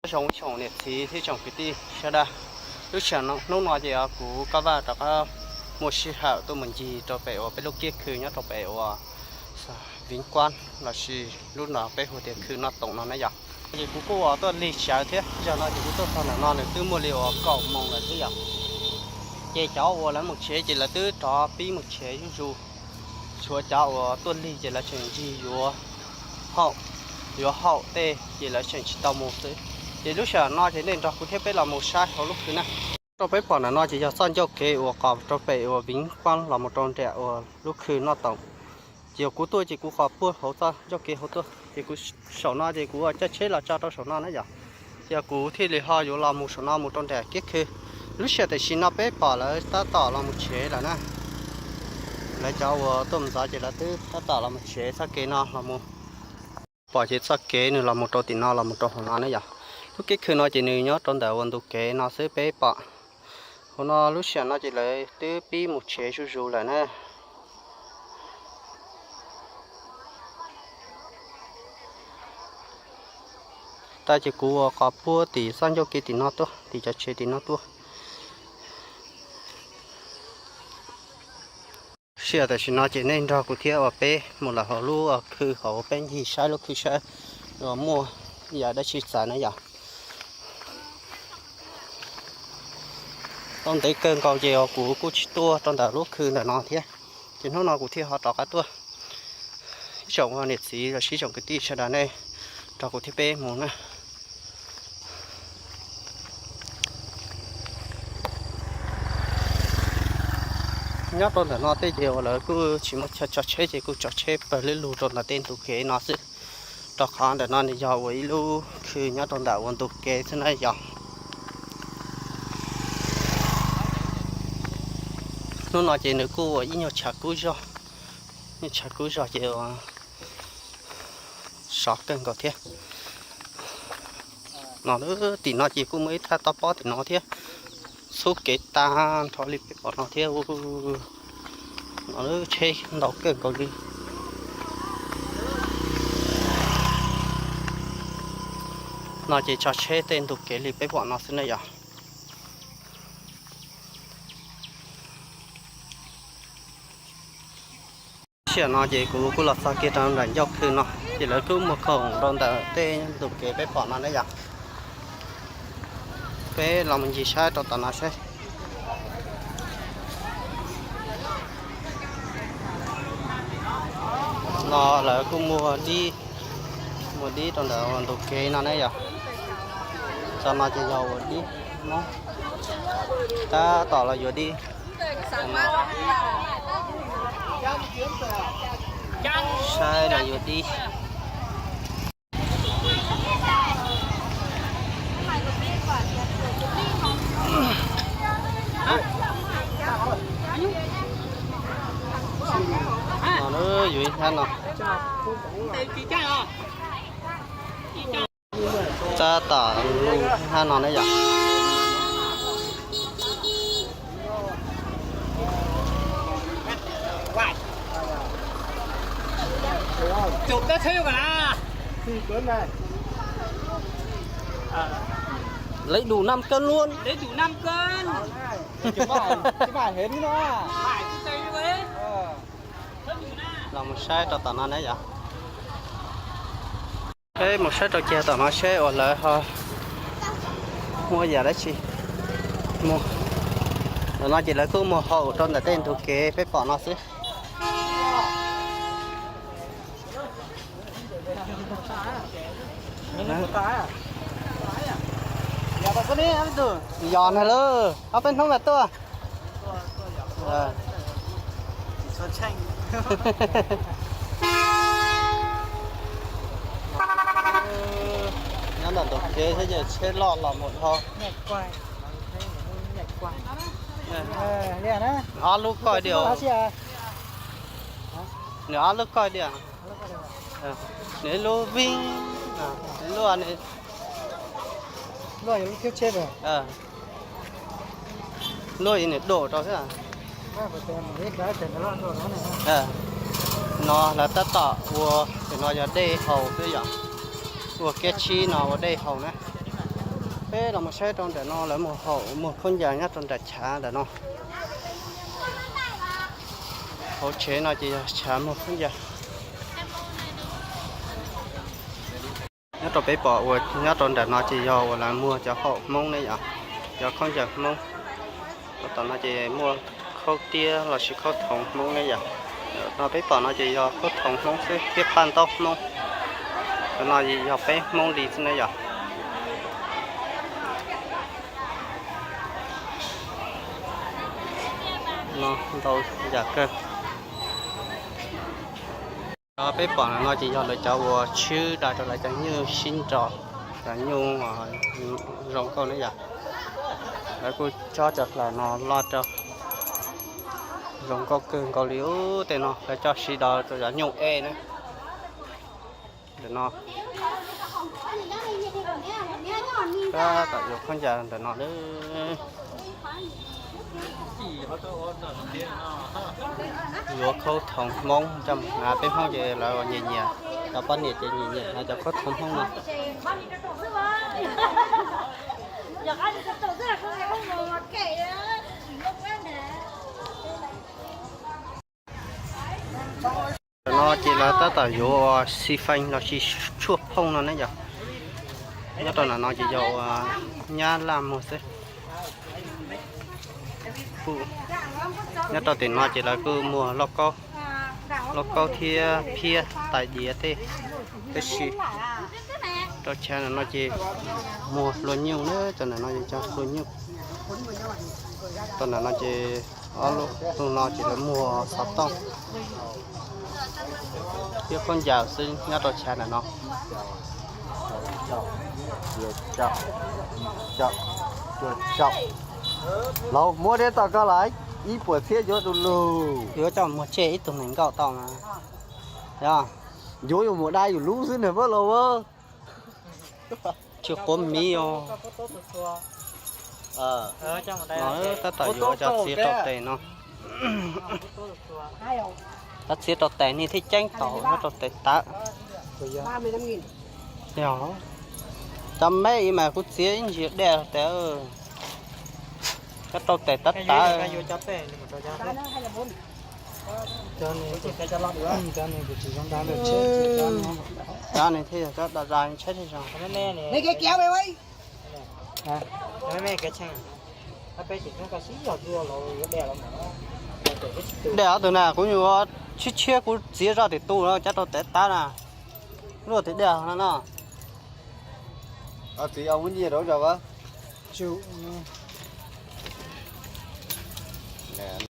Nyob zoo tsoom niam txiv thiab tsoom kwv tij sawv daws, lub sij hawm hnub no ces kuv Koj Vaj rov qab muaj sij hawm tuaj mus ncig rau pem uas peb lub kiab khw nyob rau pem uas Viv Kuab lossis lub no peb hu tias khw Noj Toom no na yom. Ces kuv kuj uas tuaj lig tsawv thiab, zaum no ces kuv tuaj txog ntawm no nws twb muaj li uas kaum moos lawm xwb yom. Ces cov uas lawv mus tsev ces lawv twb rov pib mus tsev zuj zus, tshuav cov uas tuaj lig ces lawv tseem ncig yuav haum, yuav haum tej ces lawv tseem tsis tau mus xwb. Ces lub sij hawm no ces nej nrog kuv thiab peb los mus saib hauv lub khw na. Rau peb pom ntawm no ces yog txoj ncauj kev uas qos rau pem uas Viv Kuab los mus rau nram uas lub khw Noj Toom. Ces yog kuv tuaj ces kuv qos puag hauv txoj ncauj kev hauv tuaj, ces kuv saum no ces kuv coj tsheb los tso rau saum no na yom. Ces yog kuv thiaj li ho yuav los mus saum no mus rau nram kiab khw. Lub sij hawm tam sim no peb pom lawv tab tom los mus tsev lawm na. Lawv cov uas tuaj mus ntxov ces lawv twb tab tom los mus tsev txoj kev no los mus. Pom ces txoj kev nws los mus rau tim no los mus rau hauv no ne yom. Lub kiab khw no ces nws nyob rau ntawm uas ntu kev no xwb peb pom. Hauv no lub sij hawm no ces lawv twb pib mus tsev zuj zus lawm na. Tag ces kuv ua qos puag tim txoj ncauj kev tim no tuaj, tim cov tsev tim no tuaj. Sij hawm tam sim no ces nej nrog kuv thiab uas peb mus lawm hauv lub khw hauv peb ncig saib lub khw saib uas muaj yam dab tsi txawv na yom. Tau ntev kawg nkaus ces kuv kuj tsis tuaj rau ntawm lub khw ntawm no thiab, ces hnub no kuv thiaj ho rov qab tuaj. Ib tsoom niam txiv los sis tsoom kwv tij sawv daws nej nrog kuv thiab peb mus na. Nyob rau ntawm no tej ces uas lawv kuj tsis muaj chaw tso tsheb ces kuj tso tsheb pawg lug rau ntawm tej ntug kev no xwb, rau qhov ntawm no nws yog uas ib lub khw nyob rau ntawm uas ntug kev xwb na yom. Hnub no ces nws kuj ua ib nyuag tshav kub zog, nyuag tshav kub zog ces sov kawg nkaus thiab. No tim no ces kuj muaj ib thaj toj pob tim no thiab, xub kev tag nrho li peb pom no thiab. No lub tsheb ntau kawg nkaus li. No ces tso tsheb tej ntug kev li peb pom no xwb na yom. Sij hawm no ces kuv kuj los txog kiag rau ntawm ncauj khw no ces lawv kuj muag khoom rau ntawm tej ntug kev peb pom no na yom. Peb los mus ncig saib rau tom no saib. No lawv kuj muag dib, muag dib rau ntawm ntug kev no na yom. Tam no ces yog ua dib, tab tom los yuav dib. Saib los yuav dib. No yuav ib thab no. Tab tom lug thab no na yom. Lấy đủ năm cân luôn. Lấy đủ năm cân. Los mus saib rau tom no na yom. Peb mus saib rau kiag tom no seb uas lawv ho muaj yam dab tsi mus. Ntawm no ces lawv kuj muag haum rau ntawm tej ntug kev peb pom no xwb. Yos na lauj, ob peb hnub mas tuaj. Nyob ntawm ntug kev thiab ces tsheb loj los mus dhau. Ob lub koj diam. Nws ob lub koj diam. Nws ib lub vib, ib lub, lub nws dum rau xwb. No lawv tab tom ua, no yog dej haus xwb yom. Ua kiab tsib no ua dej haus na. Peb los mus saib rau nram no lawv mus haum muag khaub ncaws nyob rau nram chav ntawm no. Hauv tsev no ces yog chav muag khaub ncaws. Nyob rau peb pom uas nyob rau nram no ces yog uas lawv muag cov haum Hmoob ne yom, cov khaub ncaws Hmoob. Tom no ces muaj khaub tiab los sis khaub thoov Hmoob ne yom. No peb pom no ces yog khaub thoov Hmoob xwb thiab paj ntaub Hmoob. Cov no yog peb Hmoob li xwb ne yom. No ntau yam kawg. Peb pom no ces yog lawv cov uas tshwb da rau lawv cov nyuj sib nrog, cov nyuj zoo nkauj ne yom. Lawv kuj tsob cov hlaws no loj rau, zoo nkauj kawg nkaus li. Ub, tej no lawv coj sib da rau cov nyuj ej na. Ntawm no, tab tom yuav khaub ncaws ntawm no. Yuav khaub thoov Hmoob coj mus hnav, peb Hmoob ces lawv nyiam nyiam, cov poj niam ces nyiam nyiam hnav cov khaub thoov Hmoob no. Ntawm no ces lawv tab tom yuav ua xi feej los sis tshuaj phooj no ne yom. Nyob rau ntawm no ces yog ua nyab laj muag xwb. Nyob rau tim no ces lawv kuj muag lauj kaub, lauj kaub thiab phiab tais diav tej, tab sis rau chav ntawm no ces muag hlua nyuj na, cov ntawm no yog cov hlua nyuj. Rau ntawm no ces ob lub no ces lawv muag xov tooj thiab khaub ncaws xwb nyob rau chav ntawm no. Laus, muab deb tau koj lawm, ib puas txhiab yuav du lug. Yuav coj muag tseg ib tug neeg nkauj tau mas. Yog, yuav yuav muag dai yus lub xwb nag pab laus. Tsis quav miv os. No tab tom yuav cov txiav rau tes no. Cov txiav rau tes nej thiaj ceeb tau nyob rau tes tawv. Yog, cov meb ib mas kuv txiav ib ntsis dej tes, cov rau tes tawv tawv. Cov no thiaj yog cov da da tsheb thiaj zoo. Dej ob tug na kuv nyuam tshiab tshiab kuv txiav zoj tim tu no cov rau tes tawv na. Luaj tim dej no no. Txiv muab nyiaj rau.